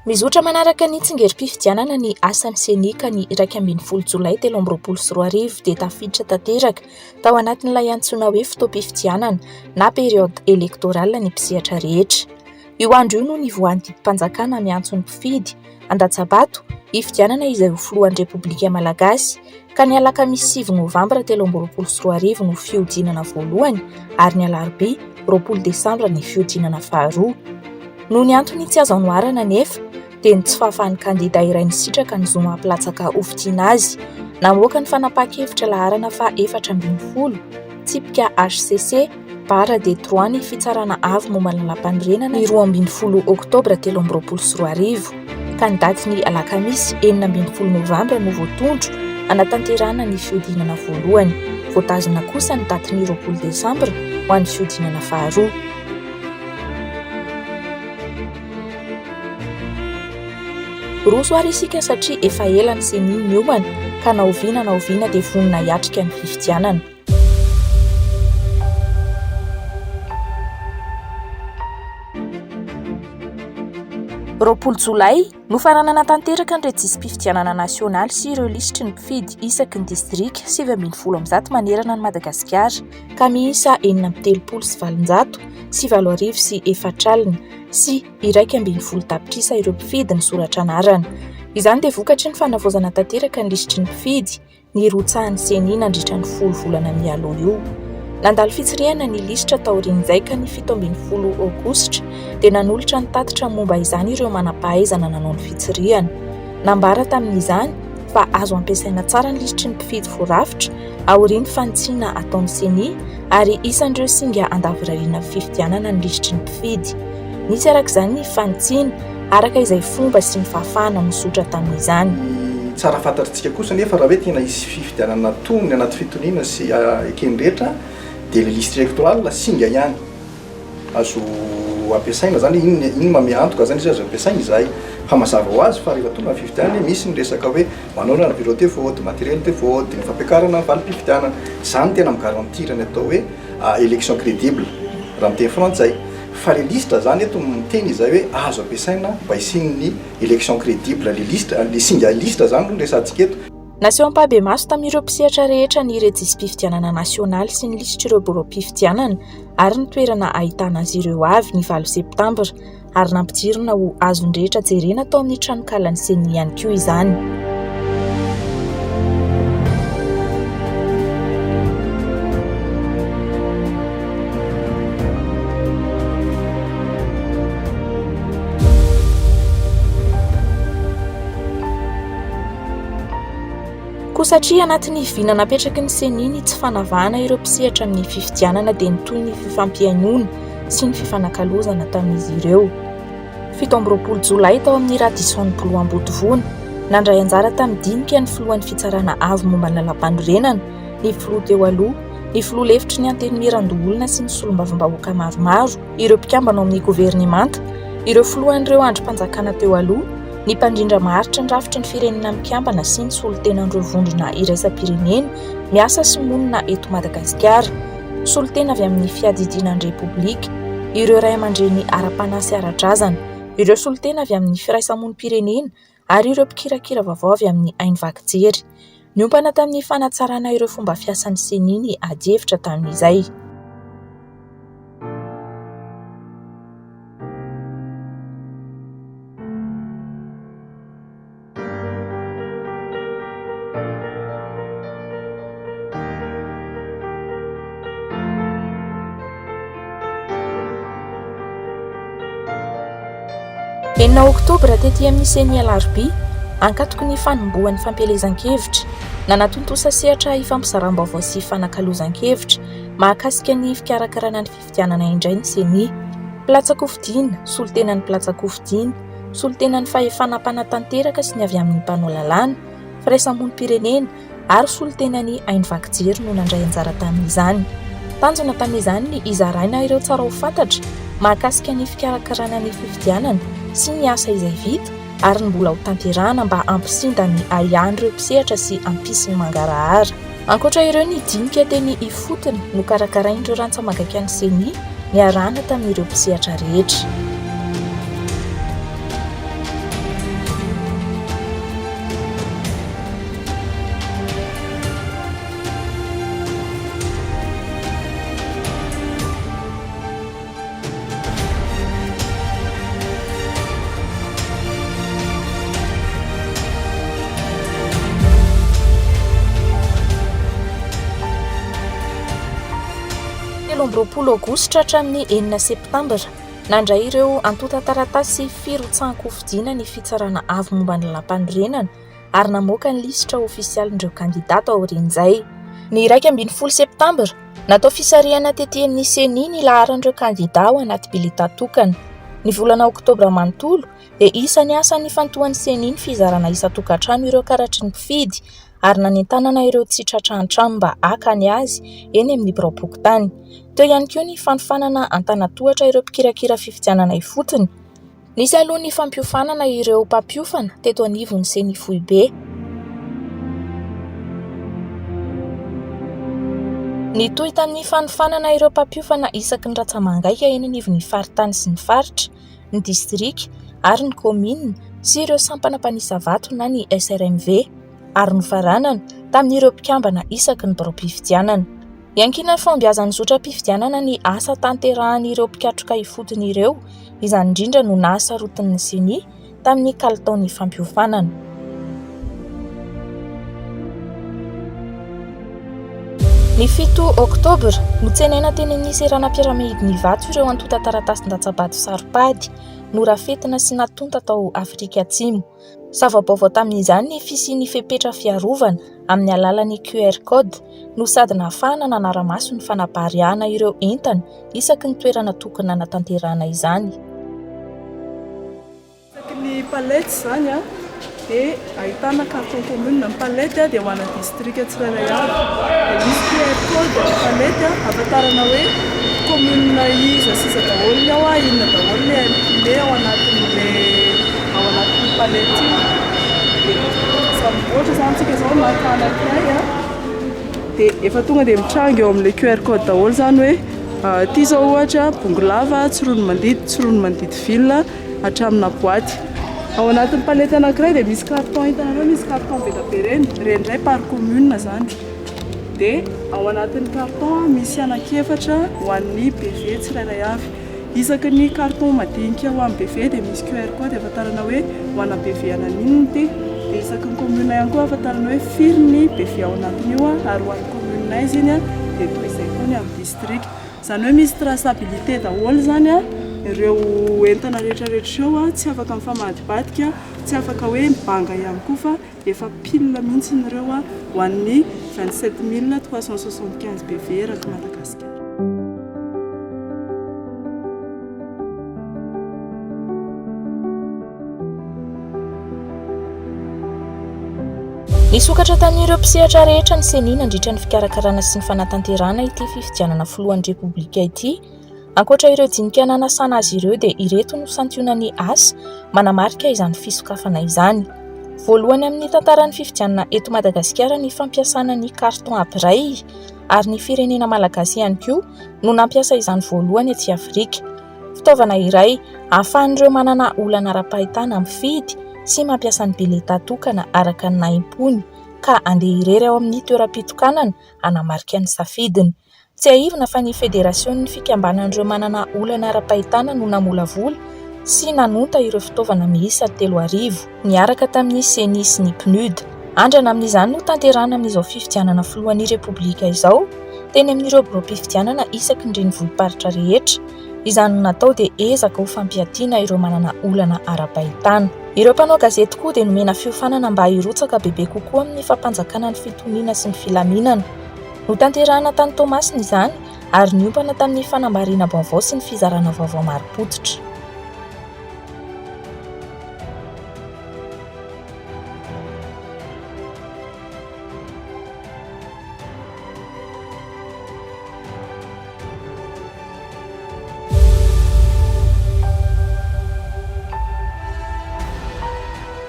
Mizotra manaraka ny tsingerim-pifidianana ny asan'ny Ceni ka ny 11 jolay 2023 dia tafiditra tanteraka tao anatin'ilay antsoina hoe fotoam-pifidianana na période électorale ny mpisehatra rehetra. Io andro io no nivoahan'ny didim-panjakana miantso ny mpifidy handatsa-bato hifidianana izay ho filohan'ny Repoblika Malagasy ka ny alakamisy 9 novambra 2023 no fihodinana voalohany ary ny alarobia 20 desambra ny fihodinana faharoa. Noho ny antony tsy azo anoharana anefa dia ny tsy fahafahan'ny kandida iray nisitraka ny zo maha mpilatsaka hofidiana azy. Namoaka ny fanapahan-kevitra laharana faha 14, tsipika hcc, barre des droits ny Fitsarana Avo momba ny Lalàmpanorenana ny 12 oktobra 2023, ka ny datin'ny alakamisy 16 novambra no voatondro hanatanterahana ny fihodinana voalohany. Voatazona kosa ny datin'ny 20 desambra ho an'ny fihodinana faharoa. Roso ary isika satria efa ela ny Ceni niomana ka na oviana na oviana dia vonona hiatrika ny fifidianana. 20 jolay, nofaranana tanteraka ny rejisi-pifidianana nasionaly sy ireo lisitry ny mpifidy isaky ny distrika 119 manerana an'i Madagasikara, ka miisa 836 804 11 tapitrisa ireo mpifidy nisoratra anarana. Izany dia vokatry ny fanavaozana tanteraka ny lisitry ny mpifidy nirotsahan'ny Ceni nandritra ny folo volana mialoha io. Nandalo fitsirihana ny lisitra taorian'izay ka ny 17 aogositra dia nanolotra ny tatitra momba izany ireo manam-pahaizana nanao ny fitsirihana. Nambara tamin'izany fa azo ampiasaina tsara ny lisitry ny mpifidy voarafitra aorian'ny fanitsiana ataon'ny Ceni ary isan'ireo singa andavorariana amin'ny fifidianana ny lisitry ny mpifidy. Nisy araka izany ny fanitsiana araka izay fomba sy ny fahafahana nizotra tamin'izany. Ny tsara fantatritsika kosa anefa raha hoe tena hisy fifidianana tony anaty fitoniana sy eken'ny rehetra dia ilay liste électorale singa ihany azo ampiasaina zany, iny iny manome antoka zany izy azo ampiasaina izahay fa mazava ho azy fa rehefa tonga ny fifidianana misy ny resaka hoe manao ny bureau de vote, matériel de vote, ny fampiakarana ny valim-pifidianana, izany no tena mi-garantir ny atao hoe élection crédible raha miteny frantsay. Fa le lisitra zany eto miteny izay hoe azo ampiasaina mba hisian'ny élection crédible le lisitra, le singa lisitra zany no resahantsika eto. Naseho ampahibemaso tamin'ireo mpisehatra rehetra ny rejisi-pifidianana nasionaly sy ny lisitr'ireo biraom-pifidianana ary ny toerana ahitana azy ireo avy ny valo septambra ary nampidirina ho azon'ny rehetra jerena tao amin'ny tranokalan'ny Ceni ihany koa izany. Koa satria anatin'ny vina napetraky ny Ceni ny tsy fanavahana ireo mpisehatra amin'ny fifidianana dia nitohy ny fifampihainoana sy ny fifanakalozana tamin'izy ireo. 27 jolay tao amin'ny Radisson Blu Ambodivona, nandray anjara tamin'ny dinika ny filohan'ny Fitsarana Avo momba ny Lalàmpanorenana, ny filoha teo aloha, ny filoha lefitry ny Antenimierandoholona sy ny solombavambahoaka maromaro, ireo mpikambana ao amin'ny governemanta, ireo filohan'ireo andrim-panjakana teo aloha, ny mpandrindra maharitra ny rafitry ny Firenena Mikambana sy ny solontenan'ireo vondrona iraisam-pirenena miasa sy monina eto Madagasikara. Solontena avy amin'ny fiadidiana ny Repoblika, ireo raiamandreny ara-panahy sy ara-drazana, ireo solontena avy amin'ny firaisamonim-pirenena ary ireo mpikirakira vaovao avy amin'ny haino vaky jery. Niompana tamin'ny fanatsarana ireo fomba fiasan'ny Ceni ny adihevitra tamin'izay. Enina oktobra tety amin'ny Ceni Alarobia, ankatoky ny fanombohan'ny fampielezan-kevitra, nanatontosa sehatra ifampizaram-baovao sy ifanakalozan-kevitra mahakasika ny fikarakarana ny fifidianana indray ny Ceni. Mpilatsa-kofidina, solontenan'ny mpilatsa-kofidina, solontenan'ny fahefana mpanatanteraka sy ny avy amin'ny mpanao lalàna, firaisamonim-pirenena ary solontenan'ny haino vaky jery no nandray anjara tamin'izany. Tanjona tamin'izany ny hizaraina ireo tsara ho fantatra mahakasika ny fikarakarana ny fifidianana sy ny asa izay vita ary ny mbola ho tanterahana mba hampisinda ny ahiahin'ireo mpisehatra sy hampisy ny mangarahara. Ankoatra ireo ny dinika teny ifotony nokarakarain'ireo rantsamangaikan'ny Ceni niarahana tamin'ireo mpisehatra rehetra. 21 aogositra hatramin'ny enina septambra, nandray ireo antontan-taratasy firotsahan-kofidina ny Fitsarana Avo momba ny Lalàmpanorenana ary namoaka ny lisitra ofisialin'ireo kandidà taorian'izay. Ny 11 septambra, natao fisarihana tety amin'ny Ceni ny laharan'ireo kandidà ao anaty biletà tokana. Ny volana oktobra manontolo dia isan'ny asa nifantohan'ny Ceni ny fizarana isan-tokantrano ireo karatry ny mpifidy ary nanentanana ireo tsy tratra an-trano mba haka ny azy eny amin'ny biraom-pokontany. Teo ihany koa ny fanofanana an-tanan-tohatra ireo mpikirakira fifidianana ifotony. Nisy aloha ny fampiofanana ireo mpampiofana teto anivon'ny Ceni foibe. Nitohy tamin'ny fanofanana ireo mpampiofana isaky ny ratsa-mangaika eny anivon'ny faritany sy ny faritra, ny distrika ary ny kaominina sy ireo sampana mpanisa vato na ny SRMV ary nofaranana tamin'ireo mpikambana isaky ny biraom-pifidianana. Iankinan'ny fahombiazan'ny zotram-pifidianana ny asa tanterahan'ireo mpikatroka ifotony ireo, izany indrindra no nahasarotin'ny Ceni tamin'ny kalitaon'ny fampiofanana. Ny fito oktobra, notsenaina teny amin'ny seranam-piaramanidin'Ivato ireo antontan-taratasin-datsabato saro-pady norafetina sy natonta tao Afrika Atsimo. Zava-baovao tamin'izany ny fisian'ny fepetra fiarovana amin'ny alalan'ny QR code no sady nahafahana nanara-maso ny fanapariahana ireo entana isaky ny toerana tokony hanatanterahana izany. Isaky ny palette izany dia ahitana carton commune. Ny palette dia ho ana distrika tsirairay avy. Dia misy QR code ny palette ahafantarana hoe commune iza sy iza daholo ny ao, inona daholo ilay imprimé ao anatin'ilay ao anatin'io palette io. Dia ohatra izany tsika izao maka anankiray dia efa tonga dia mitranga eo amin'ilay QR code daholo izany hoe ity izao ohatra Bongolava, Tsiroanomandidy, Tsiroanomandidy ville. Hatramina boaty. Ao anatin'ny palette anankiray dia misy carton, hitanareo misy carton be dia be ireny, ireny indray par commune izany. Dia ao anatin'ny carton misy anankiefatra ho an'ny BV tsirairay avy. Isaky ny carton madinika ho an'ny BV dia misy QR code ahafantarana hoe ho ana BV ananinona ity. Dia isaky ny commune ihany koa ahafantarana hoe firy ny BV ao anatin'io ary ho an'ny commune aiza iny dia toy izay koa ny amin'ny district. Izany hoe misy traçabilité daholo izany ireo entana rehetra rehetra ireo, tsy afaka mifamadibadika, tsy afaka hoe mibanga ihany koa fa efa pile mihitsy ireo ho an'ny 27375 BV erak'i Madagasikara. Nisokatra tamin'ireo mpisehatra rehetra ny Ceni nandritra ny fikarakarana sy ny fanatanterahana ity fifidianana filohan'ny Repoblika ity. Ankoatra ireo dinika nanasana azy ireo dia ireto no santionan'ny asa manamarika izany fisokafana izany. Voalohany amin'ny tantaran'ny fifidianana eto Madagasikara ny fampiasana ny carton à braille ary ny firenena malagasy ihany koa no nampiasa izany voalohany aty Afrika. Fitaovana iray ahafahan'ireo manana olana ara-pahitana mifidy sy mampiasa ny biletà tokana araka ny nahim-pony ka handeha irery ao amin'ny toeram-pitokanana hanamarika ny safidiny. Tsiahivina fa ny federasionin'ny fikambanan'ireo manana olana ara-pahitana no namolavola sy nanonta ireo fitaovana miisa 3000 niaraka tamin'ny Ceni sy ny Pnud. Andrana amin'izany no tanterahina amin'izao fifidianana filohan'ny Repoblika izao teny amin'ireo biraom-pifidianana isaky ny renivohi-paritra rehetra. Izany no natao dia ezaka ho fampiatiana ireo manana olana ara-pahitana. Ireo mpanao gazety koa dia nomena fiofanana mba hirotsaka bebe kokoa amin'ny fampanjakana ny fitoniana sy ny filaminana. Notanterahina tany Toamasina izany ary niompana tamin'ny fanamarinam-baovao sy ny fizarana vaovao marim-pototra.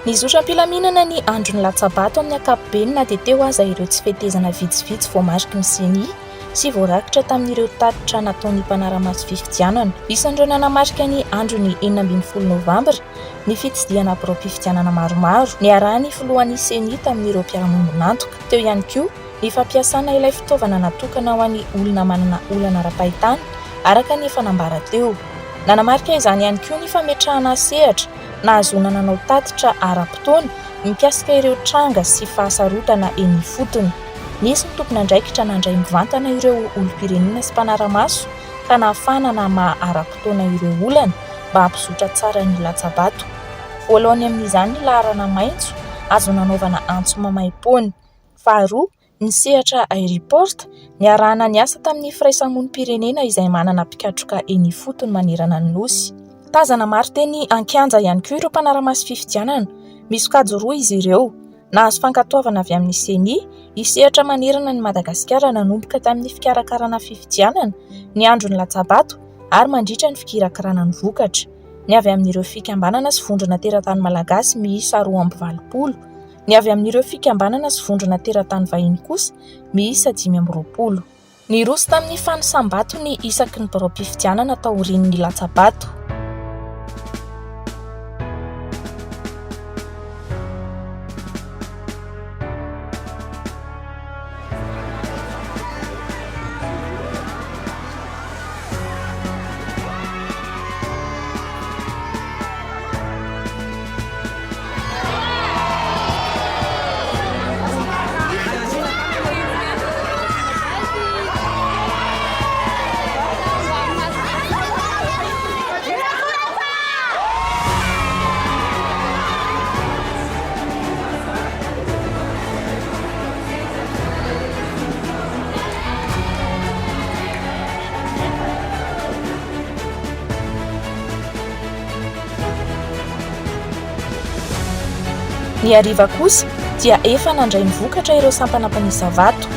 Nizotra am-pilaminana ny andron'ny latsa-bato amin'ny ankapobeny na dia teo aza ireo tsy fetezana vitsivitsy voamariky ny Ceni sy voarakitra tamin'ireo tatitra nataon'ny mpanara-maso fifidianana. Isan'ireo nanamarika ny andron'ny 16 novambra ny fitsidihana biraom-pifidianana maromaro niarahan'ny filohan'ny Ceni tamin'ireo mpiara-miombon'antoka. Teo ihany koa ny fampiasana ilay fitaovana natokana ho an'ny olona manana olana ara-pahitana, araka ny efa nambara teo. Nanamarika izany ihany koa ny fametrahana sehatra nahazoana nanao tatitra ara-potoana mikasika ireo tranga sy fahasarotana eny ifotony. Nisy ny tompon'andraikitra nandray mivantana ireo olom-pirenena sy mpanara-maso. ka nahafahana namaha ara-potoana ireo olana mba hampizotra tsara ny latsa-bato. Voalohany amin'izany ny laharana maitso azo nanaovana antso maimaimpoana. Faharoa, ny sehatra iReport, niarahana niasa tamin'ny firaisamonim-pirenena izay manana mpikatroka eny ifotony manerana ny Nosy. Tazana maro teny an-kianja ihany koa ireo mpanara-maso fifidianana. Misokajy roa izy ireo. Nahazo fankatoavana avy amin'ny Ceni, hisehatra manerana an'i Madagasikara nanomboka tamin'ny fikarakarana fifidianana, ny andron'ny latsa-bato ary mandritra ny fikirakirana ny vokatra. Ny avy amin'ireo fikambanana sy vondrona teratany malagasy miisa 82. Ny avy amin'ireo fikambanana sy vondrona teratany vahiny kosa miisa 25. Niroso tamin'ny fanisam-bato ny isaky ny biraom-pifidianana taorian'ny latsa-bato. Ny hariva kosa dia efa nandray ny vokatra ireo sampana mpanisa vato.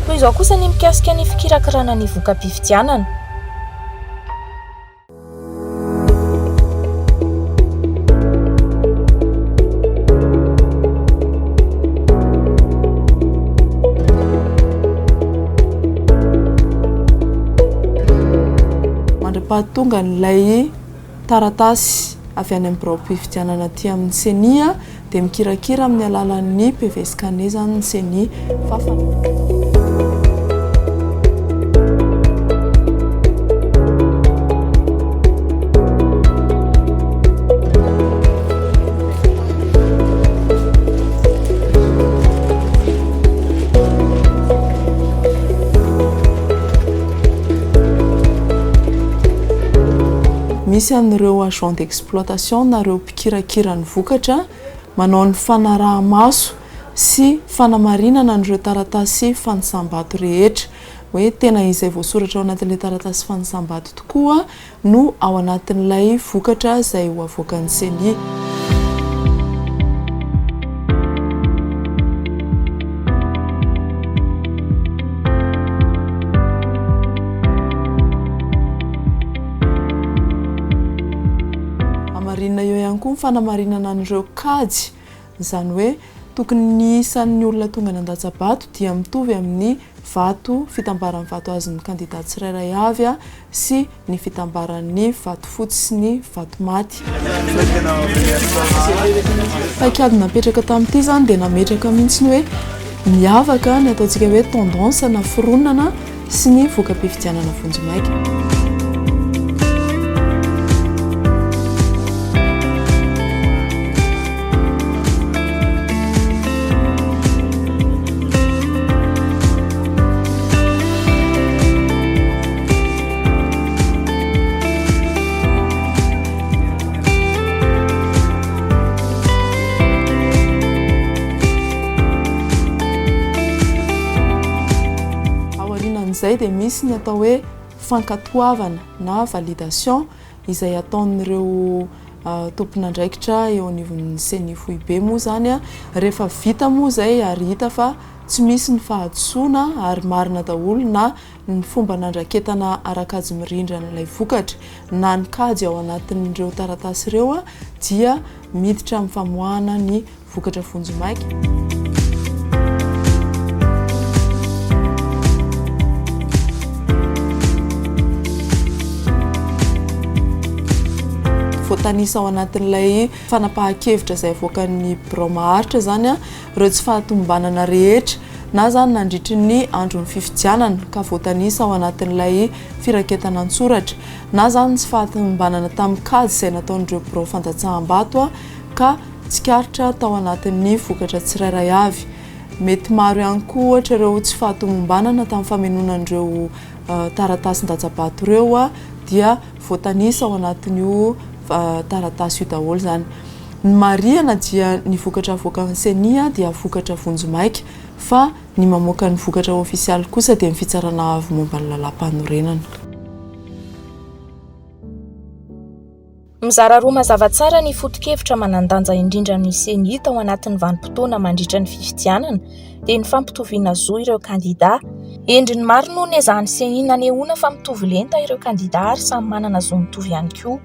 Toy izao kosa ny mikasika ny fikirakirana ny voka-pifidianana. Mandra-pahatongan'ilay taratasy avy any amin'ny biraom-pifidianana aty amin'ny Ceni dia mikirakira amin'ny alalan'ny PV scanné izany ny Ceni. Misy an'ireo agent d'exploitation na ireo mpikirakira ny vokatra manao ny fanaraha-maso sy fanamarinana an'ireo taratasy fanisam-bato rehetra, hoe tena izay voasoratra ao anatin'ilay taratasy fanisam-bato tokoa no ao anatin'ilay vokatra izay ho avoakan'ny Ceni. Hamarinina eo ihany koa ny fanamarinana an'ireo kajy, izany hoe tokony ny isan'ny olona tonga nandatsa-bato dia mitovy amin'ny vato, fitambaran'ny vato azon'ny kandida tsirairay avy sy ny fitambaran'ny vato fotsy sy ny vato maty. Paikady napetraka tamin'ity izany dia nametraka mihitsy ny hoe miavaka ny ataontsika hoe tendance na fironana sy ny voka-pifidianana vonjimaika. Aorianan'izay dia misy ny atao hoe fankatoavana na validation izay ataon'ireo tompon'andraikitra eo anivon'ny Ceni foibe moa izany. Rehefa vita moa izay ary hita fa. tsy misy ny fahadisoana ary marina daholo na ny fomba nandraketana ara-kajy mirindra an'ilay vokatra na ny kajy ao anatin'ireo taratasy ireo dia miditra amin'ny famoahana ny vokatra vonjimaika. Voatanisa ao anatin'ilay fanapahan-kevitra izay avoakan'ny birao maharitra izany ireo tsy fahatomombanana rehetra na izany nandritry ny andron'ny fifidianana ka voatanisa ao anatin'ilay firaketana an-tsoratra na izany tsy fahatomombanana tamin'ny kajy izay nataon'ireo birao fandatsaham-bato ka tsikaritra tao anatin'ny vokatra tsirairay avy. Mety maro ihany koa ohatra ireo tsy fahatomombanana tamin'ny famenoana an'ireo taratasin-datsabato ireo dia voatanisa ao anatin'io taratasy io daholo izany. Ny marihana dia ny vokatra avoakan'ny Ceni dia vokatra vonjimaika fa ny mamoaka ny vokatra ofisialy kosa dia ny Fitsarana Avo momba ny Lalàmpanorenana. Mizara roa mazava tsara ny foto-kevitra manan-danja indrindra amin'ny Ceni tao anatin'ny vanim-potoana mandritra ny fifidianana dia ny fampitoviana zo ireo kandidà. Endriny maro no nezahan'ny Ceni nanehoana fa mitovy lenta ireo kandidà ary samy manana zo mitovy ihany koa.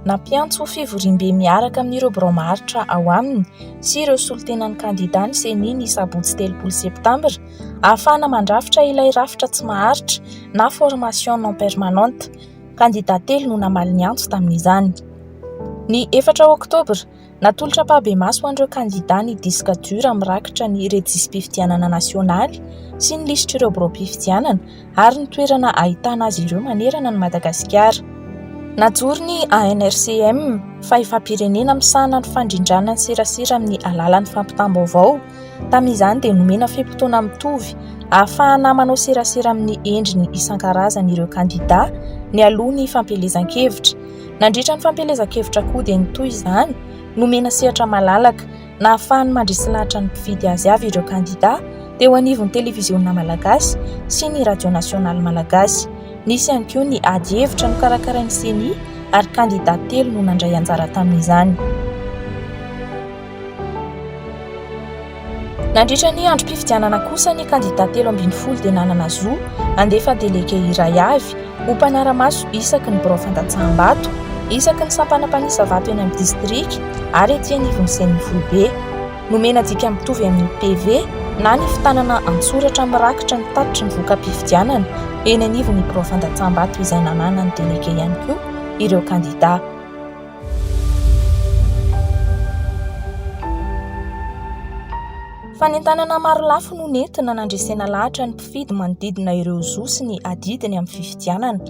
Nampiantso fivoriambe miaraka amin'ireo birao maharitra ao aminy sy ireo solontenan'ny kandidà ny Ceni ny sabotsy 30 septambra ahafahana mandrafitra ilay rafitra tsy maharitra na formation non permanente. Kandidà telo no namaly ny antso tamin'izany. Ny efatra oktobra, natolotra ampahibemaso ho an'ireo kandidà ny disque dur mirakitra ny rejisi-pifidianana nasionaly sy ny lisitr'ireo biraom-pifidianana ary ny toerana ahitana azy ireo manerana an'i Madagasikara. Najoro ny ANRCM, fahefam-pirenena misahana ny fandrindrana ny serasera amin'ny alalan'ny fampitam-baovao. Tamin'izany dia nomena fe-potoana mitovy ahafahana manao serasera amin'ny endriny isan-karazany ireo kandidà nialoha ny fampielezan-kevitra. Nandritra ny fampielezan-kevitra koa dia nitohy izany, nomena sehatra malalaka nahafahany mandresy lahatra ny mpifidy azy avy ireo kandidà teo anivon'ny televiziona malagasy sy ny radio nasionaly malagasy. Nisy ihany koa ny ady hevitra nokarakarain'ny Ceni ary kandidà telo no nandray anjara tamin'izany. Nandritra ny androm-pifidianana kosa ny kandidà 13 dia nanana zo handefa delege iray avy ho mpanara-maso isaky ny birao fandatsaham-bato, isaky ny sampana mpanisa vato eny amin'ny distrika ary ety anivon'ny Ceni foibe. Nomena dika mitovy amin'ny PV na ny fitanana an-tsoratra mirakitra ny tatitry ny voka-pifidianana eny anivon'ny birao fandatsaham-bato izay nananan'ny delege ihany koa ireo kandidà. Fanentanana marolafy no nentina nandresena lahatra ny mpifidy manodidina ireo zo sy ny adidiny amin'ny fifidianana.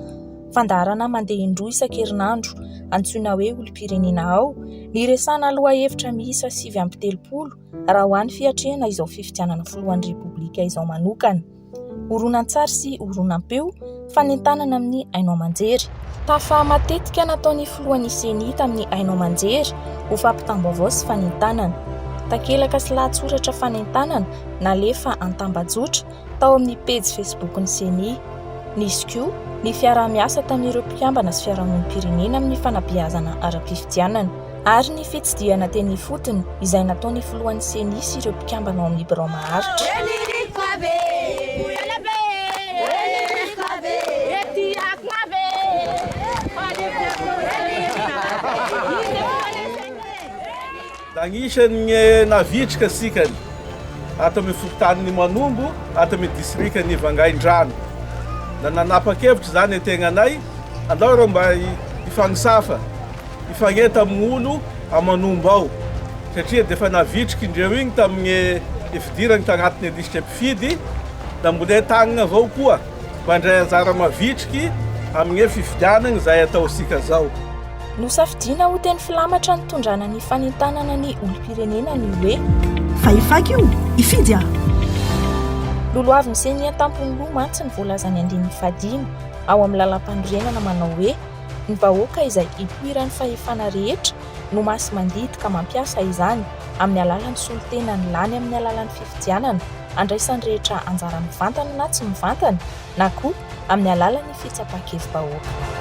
Fandaharana mandeha indroa isan-kerinandro, antsoina hoe Olom-pirenena ao, niresahana lohahevitra miisa 39 raha ho an'ny fiatrehana izao fifidianana filohan'ny Repoblika izao manokana. horonantsary sy horonam-peo, fanentanana amin'ny haino aman-jery. Tafa matetika nataon'ny filohan'ny Ceni tamin'ny haino aman-jery ho fampitam-baovao sy fanentanana. Takelaka sy lahatsoratra fanentanana nalefa an-tambajotra tao amin'ny pejy Facebook-n'ny Ceni. Nisy koa ny fiaraha-miasa tamin'ireo mpikambana sy fiarahamonim-pirenena amin'ny fanabeazana ara-pifidianana. Ary ny fitsidihana teny ifotony izay nataon'ny filohan'ny Ceni sy ireo mpikambana ao amin'ny birao maharitra. Agnisan'ny navitrika sikany ato amin'ny fokontanin'i Manombo ato amin'ny distrikan'i Vangaindrano. Da nanapa-kevitra izany ny tegnanay, andao ireo mba hifagnisafa. Hifagnenta amin'olo a Manombo ao satria dia efa navitriky indreo igny tamin'ny fidiragny tagnatin'ny lisitra mpifidy da mbola entagnina avao koa mba handray anjara mavitriky amin'gne fifidianagna izay ataosika zao. Nosafidiana ho teny filamatra nitondrana ny fanentanana ny olom-pirenena ny hoe. Fahefako io, hifidy aho! Lolohavin'ny Ceni an-tampon'ny loha mantsy ny voalazan'ny andininy fahadimy ao amin'ny lalàmpanorenana manao hoe. Ny vahoaka izay ipoiran'ny fahefana rehetra no masi-mandidy ka mampiasa izany amin'ny alalan'ny solontenany lany amin'ny alalan'ny fifidianana andraisan'ny rehetra anjara mivantana na tsy mivantana na koa amin'ny alalan'ny fitsapan-kevi-bahoaka.